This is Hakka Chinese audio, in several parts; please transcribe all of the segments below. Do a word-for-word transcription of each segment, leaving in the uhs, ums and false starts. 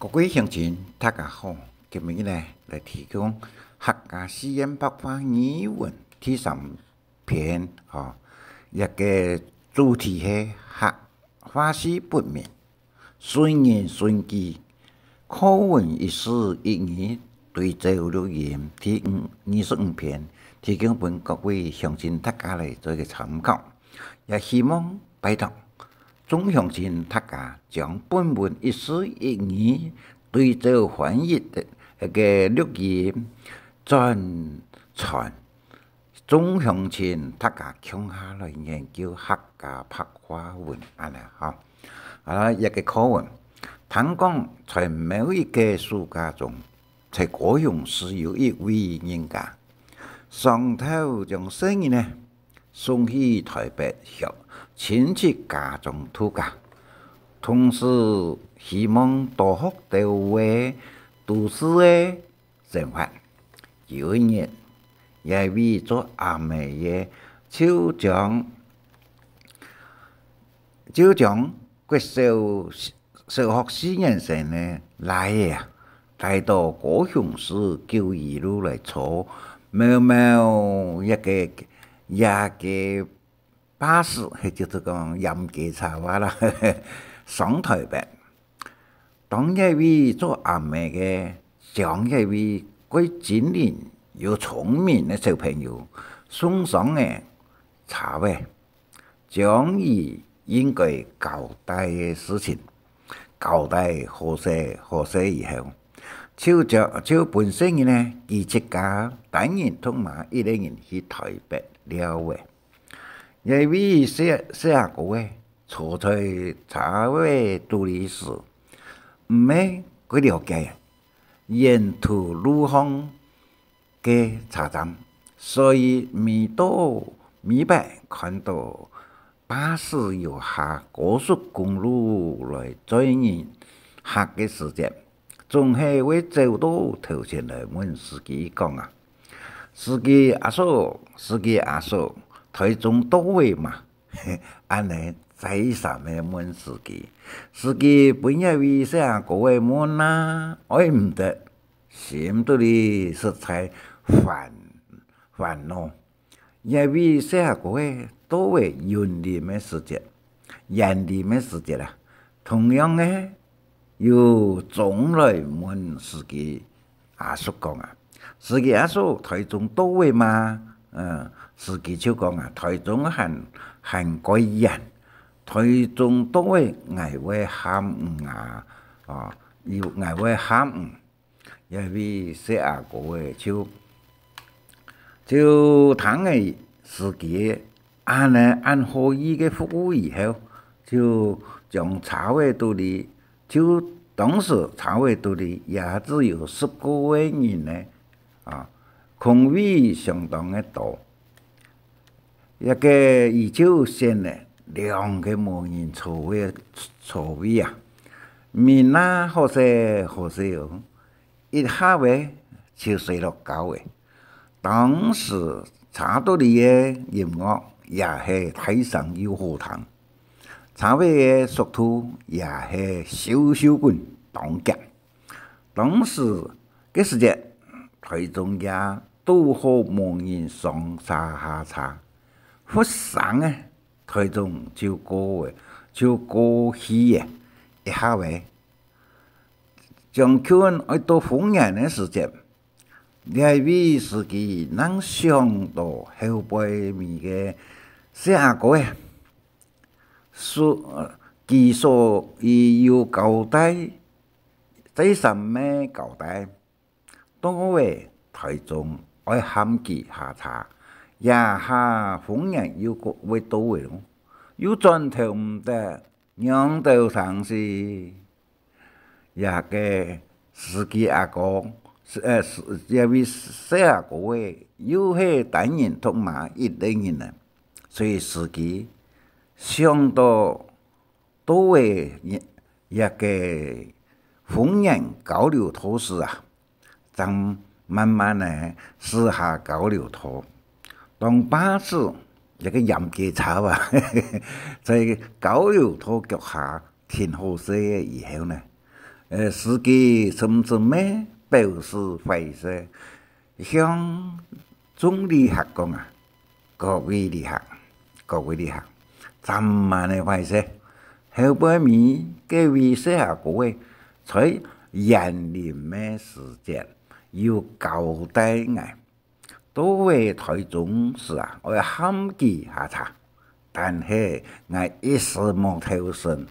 各位鄉親，大家好！今日呢，來提供客家四縣白話語文第三篇，吼，這个主題係客話字不明，順人順句，課文一字一語對照錄音第五，二十五篇，提供分各位鄉親大家來做一个參考。也希望拜託 眾鄉親大家將本文一字一語對照翻譯个，个錄音轉傳，眾鄉親大家共下來研究客家白話文恁呢吼。啊，這个課文，聽講在某一个暑假中，在高雄市有一位人家，上頭將細人仔 送去臺北鄉親戚家中度假，同時希望多學兜仔都市个生活。有一日，這位做阿姆个就將，就將國小 小學四年生个倈仔啊，帶到高雄市九如路來坐某某一个夜間巴士，係就係講夜間車啊啦，上臺北。當這位做阿姆个將這位既精靈又聰明个小朋友送上了車仔， 將佢應該交代个事情交代好勢好勢以後，就將，就分細人仔佢自家單人獨馬一個人去臺北尞仔。這位細，細阿哥仔坐在車仔肚裡時，毋係幾了解沿途路項 个車站，所以每到，每擺看到巴士由下高速公路來載人客个時節，總係會走到頭前來問司機講啊：「司機阿叔，司機阿叔，臺中到了嗎？」恁呢再三个問司機。司機分這位細阿哥仔問啊，愛毋得， 心肚裡實在煩，煩惱。這位細阿哥仔到了雲林个時節，雲林个時節啊，同樣个又轉來問司機阿叔講啊：「司機阿叔，臺中到了嗎？」嗯，司機就講啊：「臺中還，還蓋遠，臺中到了𠊎會喊你啊，哦，有，𠊎會喊你。」 這位細阿哥仔就，就聽了司機恁呢恁好意个服務以後，就將車仔肚裡，就當時車仔肚裡也只有十個个人呢，啊，空位相當个多。 這个佢就選了兩个無人坐个座位啊，面啊好勢好勢哦，一下仔就睡落覺了。當時車肚裡个音樂也係大聲又好聽，車仔个速度也係咻咻滾當遽。 當時个時節，臺中也堵好無人上車下車，忽聲仔，臺中就過了，就過去了。一下仔，將近愛到豐原个時節，這位司機正想到後背尾个細阿哥仔，所，佢所以有交代， 再三个交代，到了臺中愛喊佢下車，這下豐原又過，會到了咯，又轉頭毋得，仰兜生事。這个司機阿哥，呃，這位細阿哥仔，又係單人獨馬一個人呢，所以司機想到 到了這，這个豐原交流道時啊，正慢慢仔駛下交流道。當巴士這个閹雞車啊，在交流道腳下停好勢以後呢，呃，司機深深个表示壞勢，向眾旅客講啊：「各位旅客，各位旅客，暫慢个壞勢，後背尾該位細阿哥仔在園林个時節有交代𠊎，到位臺中時啊，愛喊佢下車。但係𠊎一時無頭神，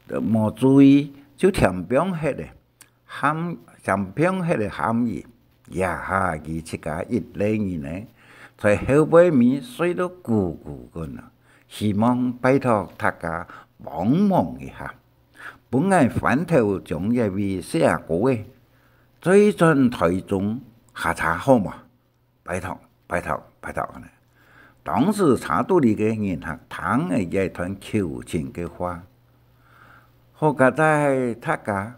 無注意，就添放忒了，喊，添放忒了喊佢。這下佢自家一個人呢，在後背尾睡到咕咕滾啊，希望拜託大家幫忙一下，分𠊎翻頭將這位細阿哥仔載轉臺中下車好無？」「拜託，拜託，拜託！」恁呢。當時車肚裡个人客聽了這段求情个話，好佳哉大家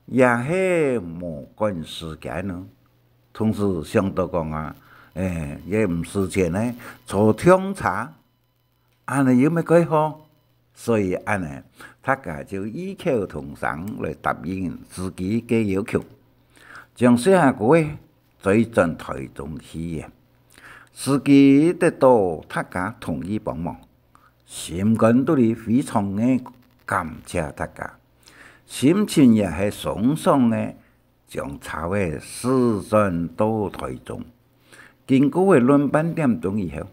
也係無趕時間囉，同時想到講啊：「欸，也毋使錢呢，坐暢車， 恁呢又毋係蓋好。」所以恁呢，大家就異口同聲來答應司機个要求，將細阿哥仔載轉臺中去了。司機得到大家同意幫忙，心肝肚裡非常个感謝大家，心情也係鬆爽个， 將車仔駛轉到臺中。經過了論半點鐘以後，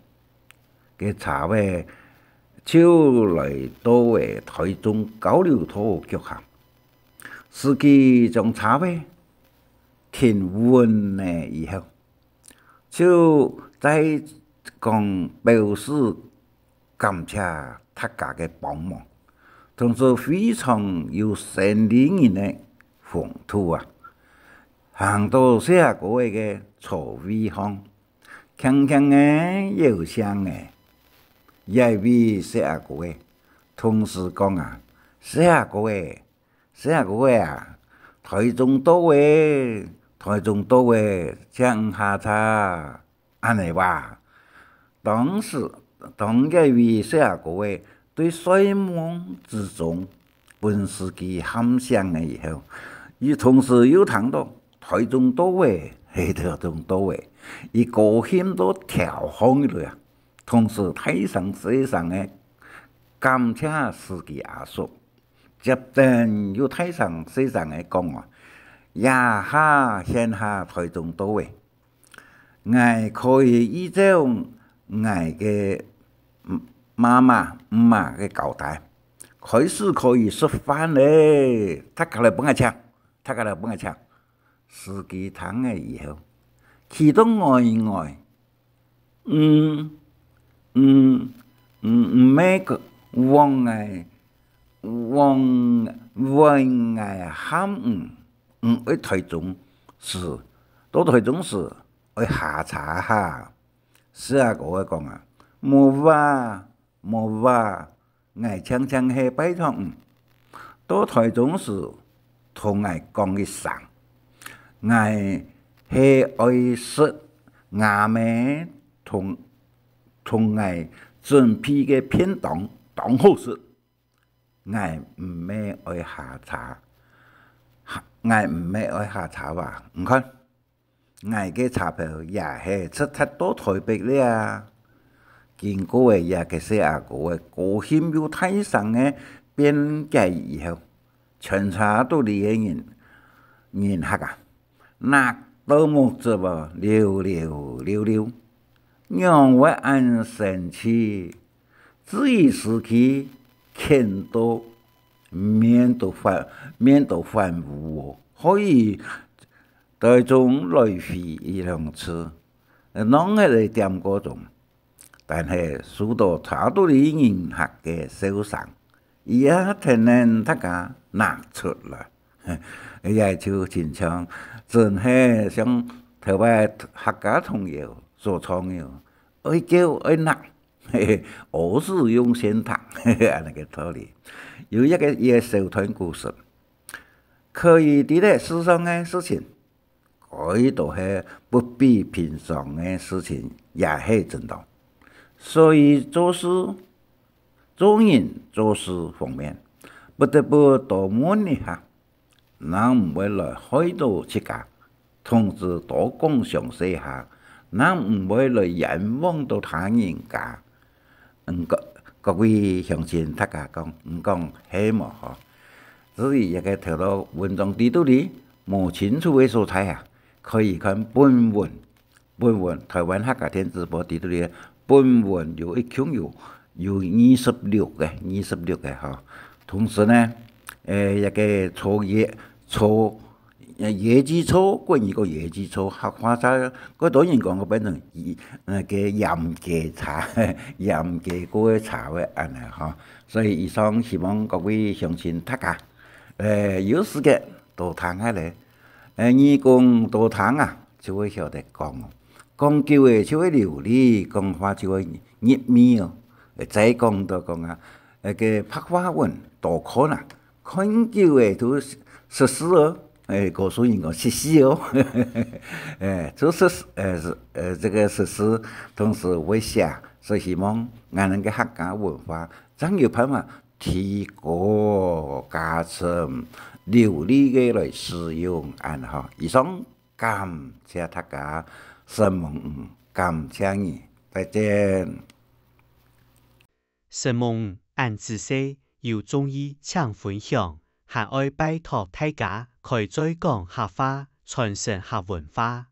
該車仔就來到了臺中交流道腳下。司機將車仔停穩了以後，就再講表示感謝大家个幫忙，同時非常有生理人个風度啊，行到細阿哥仔个座位項，輕輕个搖醒了這位細阿哥仔，同時講啊：「細阿哥仔， 細阿哥仔啊，臺中到了，臺中到了，請你下車。」恁呢哇。當時，當該位細阿哥仔對睡夢之中分司機喊醒了以後，佢同時又聽到「臺中到了，係臺中到了」，佢高興到跳䟘起來啊，同時大聲細聲个感謝司機阿叔。 接等又大聲細聲个講啊：「這下現下臺中到了，𠊎可以依照𠊎个媽媽、姆媽个交代，開始可以食飯了，大家來分𠊎請，大家來分𠊎請。」司機聽了以後，氣到呆呆， 「嗯，嗯，嗯，毋係个，往𠊎，往，往𠊎喊你，你愛臺中市，到臺中市愛下車哈。」細阿哥仔講啊：「無啊，無啊， 𠊎淨淨係拜託你，到臺中市同𠊎講一聲，𠊎係愛食吾姆同，同𠊎準備个便當，當好食。𠊎毋係愛下車，𠊎毋係愛下車啊，你看， 𠊎个車票也係直達到臺北了啊。」經過了這个細阿哥个高興又大聲个辯解以後，全車肚裡个人，人客啊，鈉到目汁哦，流流流流，仰會恁生趣？至於司機，譴到面都反，面都反烏哦，可以 臺中來回一兩次，弄忒了點個鐘，但係受到車肚裡人客个笑聲，佢也跈等大家鈉出來。這就親像，真係像頭擺客家童謠所唱个，愛噭愛鈉，嘿嘿，屙屎用線䟘，嘿嘿，恁呢个道理。有一个，一个小段故事，可以知得世上个事情， 該都係不比平常个事情也係真多。所以做事，做人做事方面，不得不多問一下，正毋會來害到自家，同時多講詳細下，正毋會來冤枉到他人家。嗯，各，各位鄉親，大家講，你講係無吼？至於這个頭路文章裡肚裡無清楚个所在啊，可以看本文。本文，臺灣客家電子報裡肚裡本文有一共有，有二十六个，二十六个吼。同時呢，誒，這个初一，初 呃，椰子醋，國語講椰子醋，客話就，較多人講个變成，呃，个鹽雞茶，鹽雞過个茶个恁呢吼。所以以上希望各位鄉親大家，呃，有時間多聽下咧。呃，耳公多聽啊，就會曉得講哦。講久了就會流利，講話就會入味哦。呃，再講到講啊，那个白話文多看啊， 看久了都識字哦，誒，高雄人講識字哦，誒，就識，誒，是，誒，這个識字，同時會寫，所以希望𠊎等个客家文化正有辦法提高、加深、流利个來使用，恁呢吼。以上，感謝大家，承蒙你，感謝你，再見。 承蒙你恁仔細，有中意請分享，還愛拜託大家開嘴講客話，傳承客文化。